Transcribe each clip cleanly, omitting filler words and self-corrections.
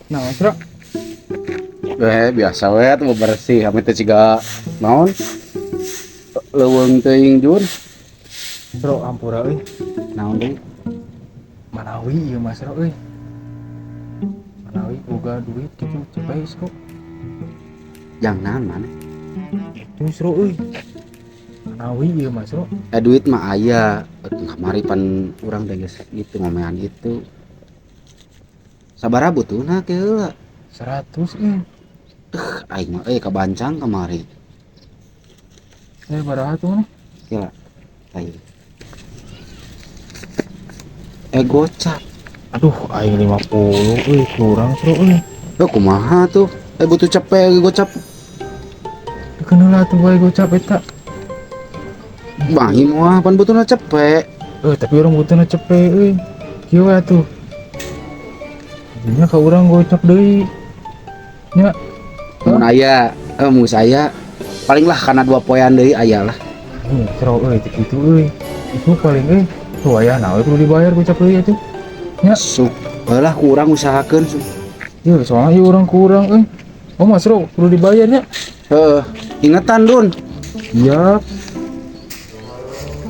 Nah, Bro. Biasa we atuh bersih kami teh ciga naon? Leuweung teuing Jun. Bro, ampura euy. Naon deui? Manawi ieu Mas Bro euy. Manawi boga duit gitu cepet Bro. Jang naon maneh? Itu Bro euy. Manawi ieu Mas Bro. Duit mah aya. Kamari pan urang teh geus gitu ngomean itu. Sabaraha butuhna ke heula? 100 euy. Aing mah euy kabancang kamari. Baraha tuh nih? Gila. Aing. Gocap. Aduh, aing 50 euy, kurang Bro euy. Kumaha tuh? Butuh cepet gocap. Dikeun heula tuh bae gocap eta. Bangi moal pan butuhna cepet. Tapi urang butuhna cepet euy. Kieu we atuh. Jadinya ka urang gocap deui. Nya. Mun aya, mun aya paling lah karena 2 poean deui aya lah. Bro euy, teu kitu euy. Itu paling euy. Tuh aya naon kudu dibayar gocap deui atuh. Nya. Sok lah kurang usahakeun. Ieu soalnya ieu urang kurang euy. Oh Mas Bro, kudu dibayar nya. Heeh, ingetan Dun. Siap.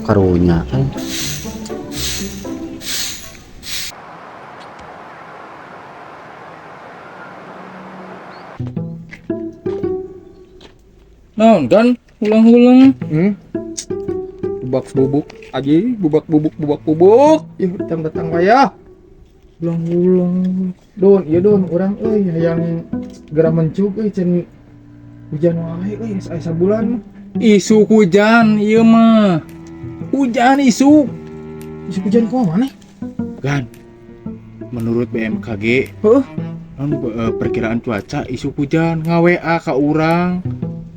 Karunya. Naon kan ulang-ulang. Bubak bubuk aji, bubak bubuk bubak bubuk. Ih, datang-datang wayah. Ulang-ulang. Don, iya Don, urang euy hayang geura mencuk euy can hujan wae euy aya sabulan mah. Isuk hujan ieu mah. Hujan isuk. Isuk hujan kumaha maneh? Gan. Menurut BMKG, heuh, perkiraan cuaca isuk hujan nga-WA ka urang.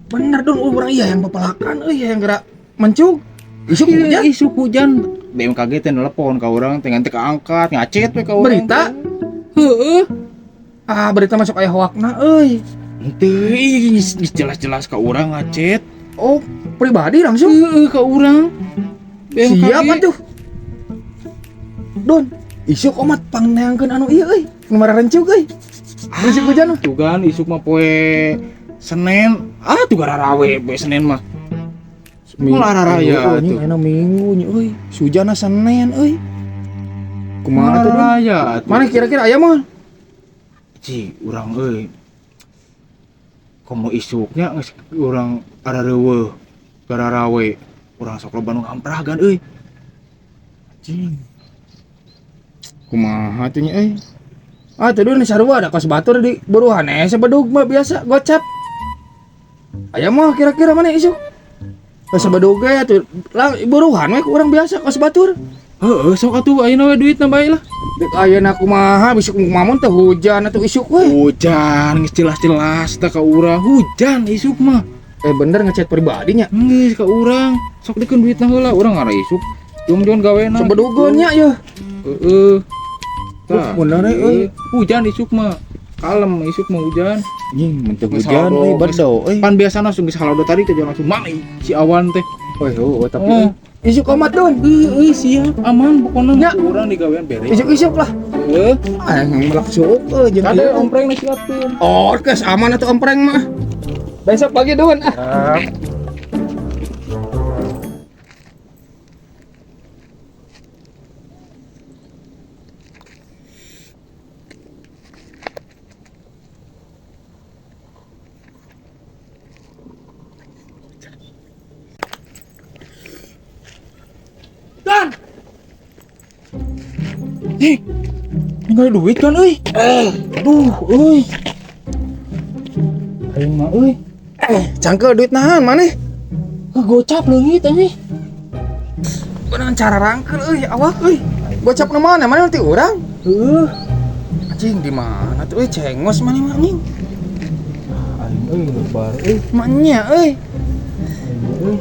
Bener Don, urang iya yang pepelakan euy yang geura mencuk. Isuk hujan. Isuk hujan. BMKG teh nelpon ka urang teh ngan teu kaangkat, ngacet we ka urang. Berita? Heeh. Ah, berita masuk aya hoakna euy. Henteu, geus jelas-jelas ka urang ngacet. Oh, pribadi langsung? Heeh, ka urang. BMKG. Siap atuh. Don, isuk omat pangneangkeun anu ieu euy, nu mararencuk euy. Isuk hujan mah. Tuh kan isuk mah poe Senin. Ah, tuh gara rawe poe Senin mah. Minggu raya tuh. Enak minggu nya euy. Sujana Senin euy. Kumaha tuh Don? Raya. Mana kira-kira aya mah? Ci, urang euy. Komo isuknya geus urang arareuweuh gara rawe. Urang sok loba nu ngamprah gan euy. Anjing. Kumaha tuh nya euy? Ah, teu Don sarua da kos batur di buruhan sabedug mah biasa gocap. Aya mah kira-kira mana isuk? Sabedug ge atuh lah buruhan we ku urang biasa kos batur. Heeh, sok atuh ayeuna we duitna bae lah. Dek ayeuna kumaha besok kumaha teh hujan atuh isuk we. Hujan geus jelas-jelas tah ka urang hujan isuk mah. Bener ngechat pribadinya. Geus ka urang, sok dikeun duitna heula urang ngara isuk. Jong-jong gawena. Sabedugeun nya yeuh. Heeh. Tah, bener euy. Hujan isuk mah. Kalem isuk mah hujan. Anjing menteh Geus hujan euy bedo euy. Pan biasana langsung geus halodo tadi teh langsung mami si awan teh. Oh, heuh tapi isuk omat Don. Heeh, siap aman pokona nya urang digawean beres. Isuk-isuk lah. Heeh. Ah, melak suuk euy jeung kade ompreng siapkeun. Oh, geus aman atuh ompreng mah. Besok pagi Don ah. Don. Ninggal duit kan euy. Aduh euy. Aing mah euy. Cangkel duit nahan maneh? Gocap leungit anjing. Beunang cara rangkel euy awak euy. Gocap nu mana? Mana nanti urang? Heeh. Anjing di mana tuh euy cengos maneh mah anjing. Aing euy lebar euy. Manya euy. Aing euy.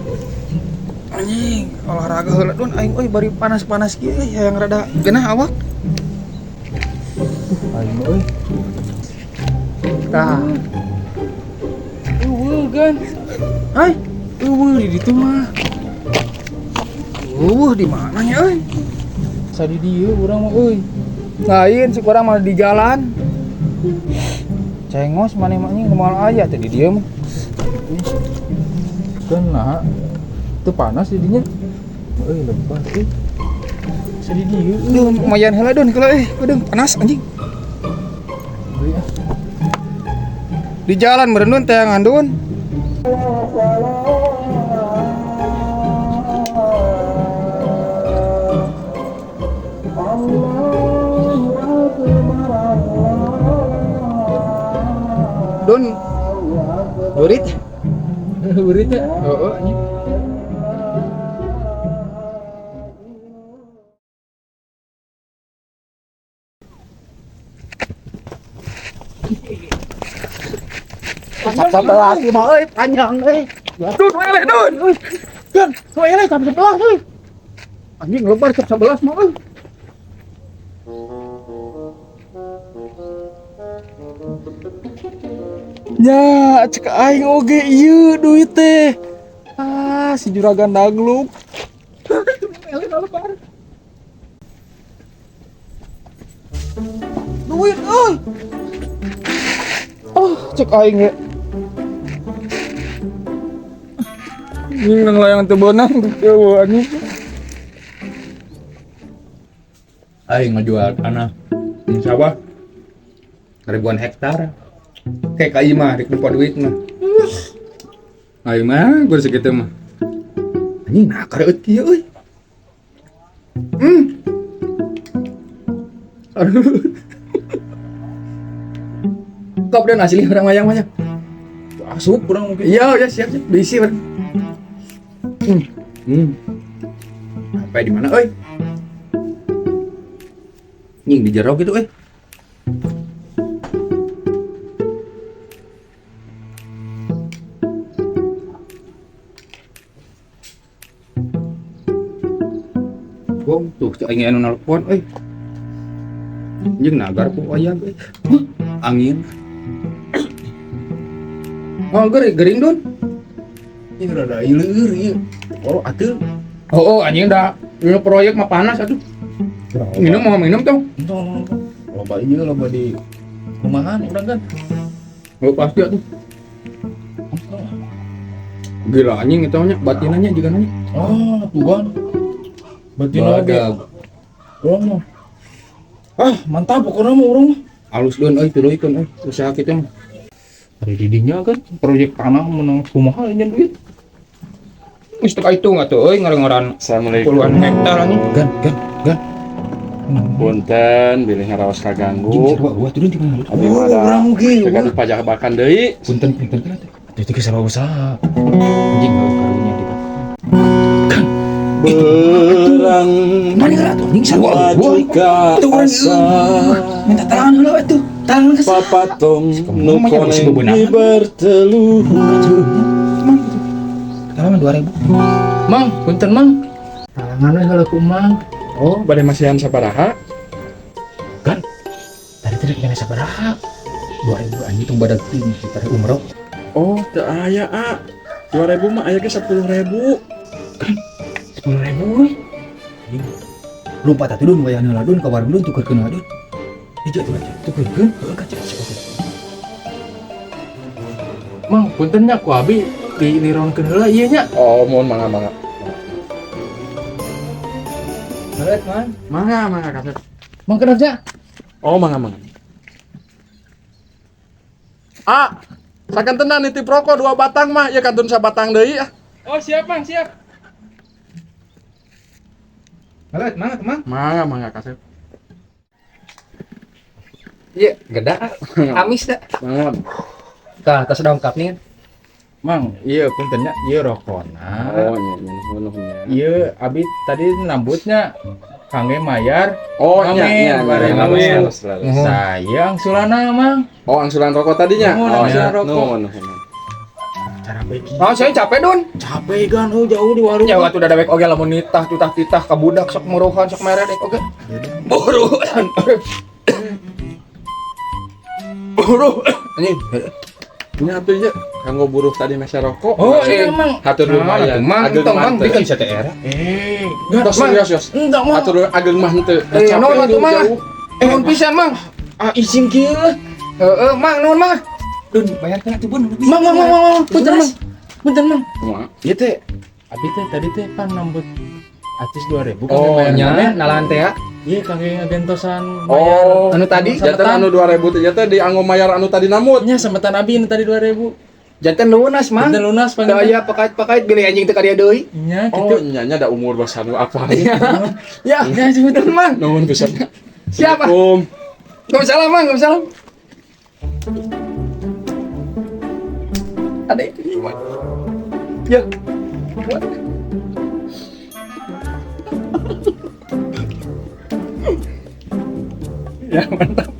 Anjing olahraga heula Don aing euy bari panas-panas kieu euy hayang rada geunah awak. Aing euy. Tah. Eueuh gan. Hai, eueuh di ditu mah. Eueuh di mana nya euy? Sadi dieu urang mah euy. Lain si urang mah di jalan. Cengos maneh mah anjing moal aya teh di dieu mah. Kena. Teu panas di dinya. Euy lebar euy. Sedih dieu. Duh, lumayan heula Don, heula euy. Aduh, panas anjing. Euy ah. Di jalan merenun teh ngandun. Don. Burit. Burit ya. Heeh anjing. Cap 11 mah euy panjang euy. Don, eleh Don. Gan, nu eleh cap 11 euy. Anjing lebar cap 11 mah euy. Nya, cek aing oge ieu duit teh. Ah, si juragan dagluk. Eleh lebar. Duit euy. Oh, cek aing ge. Ini nang layang teu beunang teu anjing. Aing ngajual tanah di sawah ribuan hektar. Kayak ka ieu mah rek nempo duit mah. Aing mah gua segitu mah. Anjing nah kareut kieu euy. Aduh. Kop dan asli orang wayang mah. Asup urang mungkin. Iya, ya siap siap diisi urang. Sampai di mana euy? Nying di jero gitu euy. Gong tuh cek aing anu nelpon euy. Jeung nagar ku ayam euy. Angin. Oh, gering Don. Ini rada ieur ieu. Oh, atuh. Oh, anjing dah. Ini proyek mah panas atuh. Minum mau minum tong. Entong. Loba ieu loba di rumahan urang kan. Oh, pasti atuh. Gila anjing itu nya batinannya juga nanya. Oh, tuh kan. Batin oge. Urang mah. Ah, mantap pokoknya mah urang mah. Alus Don euy tuluikeun euy usaha kitu mah. Ari didinya kan proyek tanah menang kumaha nya duit. Geus teu kahitung atuh euy ngaran-ngaran Assalamualaikum. puluhan hektar anjing. Gan, gan, gan. Punten bilih ngaraos kaganggu. Sarua turun ti mana? Abi mah ada urang oge. gaduh pajak bakan deui. Punten punten teh atuh. Itu geus sarua usaha. Anjing heuh karunya di Berang Mana heula atuh anjing sarua maju ka Tuh urang asa. Minta talangan heula atuh. Talangan ka Papatong nu Kamu mah nya geus koneng bebeunangan. di berteluh. Talangan 2000. Mang, punten Mang. Talangan we heula ku Mang. Oh, bade masihan sabaraha? Gan. Tadi tadi kena sabaraha? 2000 anjing tong badag teuing kita umroh. Oh, teu aya, A. 2000 mah aya ge 10.000. 10.000 euy. Lupa atuh Dun wayahna heula Dun ka warung Dun tukeurkeun heula Dun. Hiji atuh aja tukeurkeun heuh ka cek cek. Mang, punten nya ku abi dinironkeun heula ieu nya. Oh, mohon mangga mangga. Heuh, Mang. Mangga mangga kasep. Mang kenapa nya? Oh, mangga mangga. A, sakantenan nitip rokok 2 batang mah, ya kantun sabatang deui ah. Oh, siap, Mang, siap. Heuh, mang mang. Mangga mangga kasep. Iya, geda. Amis dah. Mangga. Tah, tas dongkap nih kan. Mang, ieu punten nya, ieu rokona. Oh, nya nya nuhun nuhun nya. Ieu abi tadi nambutnya kangge mayar. Oh, nya nya Ngamen, nya. 2000. Leres, leres. Saya angsulana, Mang. Oh, angsulan rokok tadinya. Nuhun, Oh, angsulan nya. rokok. Nuhun nuhun. Cara beki. Ah, saya capek Dun. Capek kan, oh jauh di warung. Ya waktu udah dewek oge lamun nitah tutah-titah ka budak sok muruhan sok mere dek oge. Buruhan. Buruh. Anjing. Nya atuh ieu kanggo buruh tadi meser rokok. Oh, iya, Mang. Hatur lumayan. Mang, Ageng tong mang mah di teu. kan CTR. Eh, Tos serius, Yos. enggak Mang. Hatur ageng mah henteu. Eh, Capek naon atuh, Mang? jauh. Eh, nuhun pisan mang. Ah, izin kieu. Heeh, Mang, nuhun Mang. Dun, bayarkeun atuh Bun. Mang, Mang, Mang, Mang, Mang. Punten Mang. Punten Mang. Kumaha? Ieu teh abi teh tadi teh pan nambut acis 2000 kangge Oh, bayar nya maneh. nalahan teh ya. Iya kangge ngagentosan bayar. Oh, Anu tadi janten anu 2000 teh teh dianggo mayar anu tadi namut. Nya sampetan abi nu tadi 2000. Janten lunas, Mang. Janten lunas Teu aya pakait-pakait bilih anjing teh ka dia deui. Nya Oh, gitu. nya nya da umur basa nu apa. Ya, Nya punten Mang. Nuhun pisan. Siapa? Assalamualaikum. Waalaikumsalam, Mang. Waalaikumsalam. Ada itu nih, Mang. Ya. Ya, mantap.